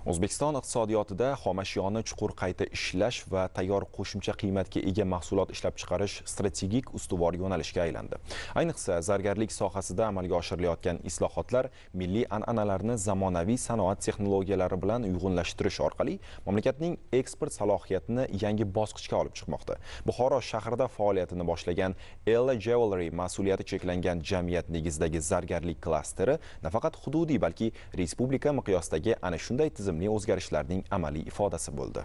O'zbekiston iqtisodiyotida xomashyoni chuqur qayta ishlash va tayyor qo'shimcha qiymatga ega mahsulot ishlab chiqarish strategik ustuvor yo'nalishga aylandi. Ayniqsa, zargarlik sohasida amalga oshirilayotgan islohotlar milliy an'analarni zamonaviy sanoat texnologiyalari bilan uyg'unlashtirish orqali mamlakatning eksport salohiyatini yangi bosqichga olib chiqmoqda. Buxoro shahrida faoliyatini boshlagan Ella Jewelry mas'uliyati cheklangan jamiyat negizidagi zargarlik klasteri nafaqat hududiy, balki respublika miqyosidagi ana shunday tizim o'zgarishlarning amaliy ifodasi bo'ldi.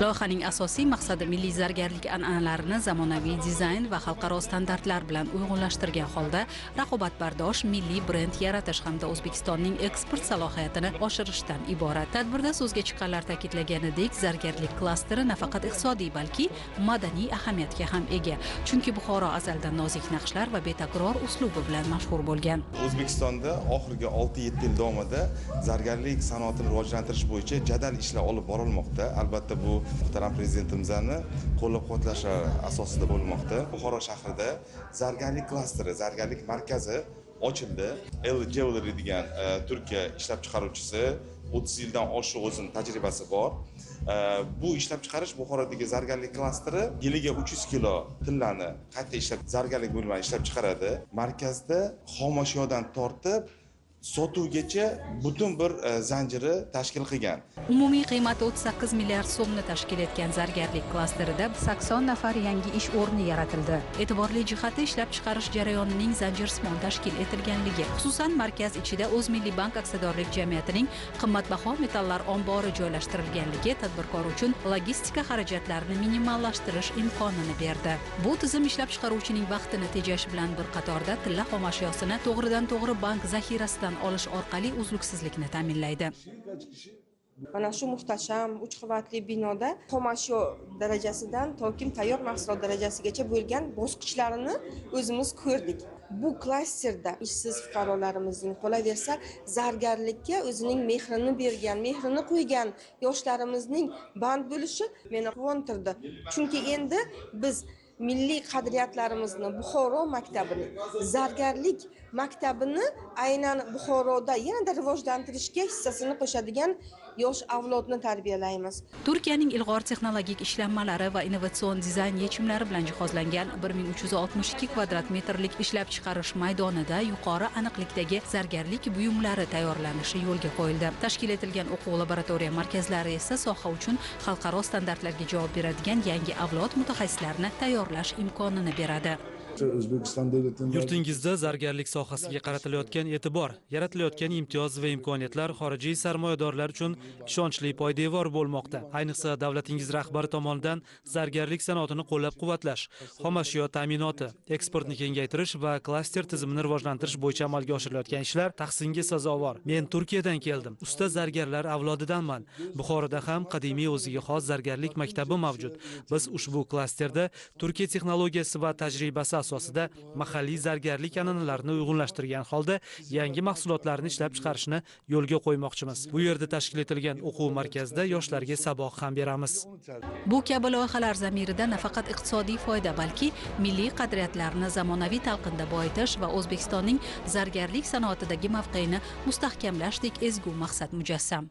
Loyihaning asosiy maqsadi milliy zargarlik an'analarini zamonaviy dizayn va xalqaro standartlar bilan uyg'unlashtirgan holda raqobatbardosh milliy brend yaratish hamda O'zbekistonning eksport salohiyatini oshirishdan iborat. Tadbirda so'zga chiqqanlar ta'kidlaganidek, zargarlik klasteri nafaqat iqtisodiy, balki madaniy ahamiyatga ham ega. Chunki Buxoro azaldan nozik naqshlar va betakror uslubi bilan mashhur bo'lgan. O'zbekistonda oxirgi 6-7 yil davomida zargarlik sanoatini rivojlantirish bo'yicha jadal ishlar olib borilmoqda. Albatta bu muhtaram prezidentimizni qo'llab-quvvatlashi asosida bo'lmoqda. Buxoro shahrida zargarlik klasteri, zargarlik markazi ochildi. Ella Jewelry degan Turkiya ishlab chiqaruvchisi 30 yildan oshiq o'zining tajribasi bor. Bu ishlab chiqarish Buxorodagi zargarlik klasteri yiliga 300 kilo tillani qayta ishlab zargarlik buyumlarini ishlab chiqaradi. Markazda xomashyodan tortib sotuvgacha butun bir zanjiri tashkil qilgan. Umumiy qiymati 38 milliard so'mni tashkil etgan zargarlik klasterida 80 nafar yangi ish o'rni yaratildi. E'tiborli jihati ishlab chiqarish jarayonining zanjirsimon tashkil etilganligi. Xususan, markaz ichida O'zmilliybank aksiyadorlik jamiyatining qimmatbaho metallar ombori joylashtirilganligi tadbirkor uchun logistika xarajatlarini minimallashtirish imkonini berdi. Bu tizim ishlab chiqaruvchining vaqtini tejash bilan bir qatorda tilla xomashyosini to'g'ridan-to'g'ri bank zaxirasidan olish orqali uzluksizlikni ta'minlaydi. Mana shu muhtasham 3 qavatli binoda xomashyo darajasidan toki tayyor mahsulot darajasigacha bo'lgan bosqichlarini o'zimiz ko'rdik. Bu klasterda ishsiz fuqarolarimizning, qolaversa zargarlikka o'zining mehrini bergan, mehrini qo'ygan yoshlarimizning band bo'lishi meni quvontirdi. Chunki endi biz milliy qadriyatlarimizni, Buxoro maktabini, zargarlik maktabini aynan Buxoroda yanada rivojlantirishga hissasini qo'shadigan yosh avlodni tarbiyalaymiz. Turkiyaning ilg'or texnologik ishlanmalari va innovatsion dizayn yechimlari bilan jihozlangan 1362 kvadrat metrlik ishlab chiqarish maydonida yuqori aniqlikdagi zargarlik buyumlari tayyorlanishi yo'lga qo'yildi. Tashkil etilgan o'quv laboratoriya markazlari esa soha uchun xalqaro standartlarga javob beradigan yangi avlod mutaxassislarini tayyorlash imkonini beradi. O'zbekiston davlatining yurtingizda zargarlik sohasiga qaratilayotgan e'tibor, yaratilayotgan imtiyoz va imkoniyatlar xorijiy sarmoyadorlar uchun ishonchli poydevor bo'lmoqda. Ayniqsa, davlatingiz rahbari tomonidan zargarlik sanoatini qo'llab-quvvatlash, xomashyo ta'minoti, eksportni kengaytirish va klaster tizimini rivojlantirish bo'yicha amalga oshirilayotgan ishlar tahsinga sazovor. Men Turkiyadan keldim. Usta zargarlar avlodidanman. Buxoroda ham qadimiy o'ziga xos zargarlik maktabi mavjud. Biz ushbu klasterda Turkiya texnologiyasi va tajribasi asosida mahalliy zargarlik an'analarini uyg'unlashtirgan holda yangi mahsulotlarni ishlab chiqarishni yo'lga qo'ymoqchimiz. Bu yerda tashkil etilgan o'quv markazida yoshlarga saboq ham beramiz. Bu kabi loyihalar zamirida nafaqat iqtisodiy foyda, balki milliy qadriyatlarni zamonaviy talqinda boyitish va O'zbekistonning zargarlik sanoatidagi mavqeini mustahkamlashdek ezgu maqsad mujassam.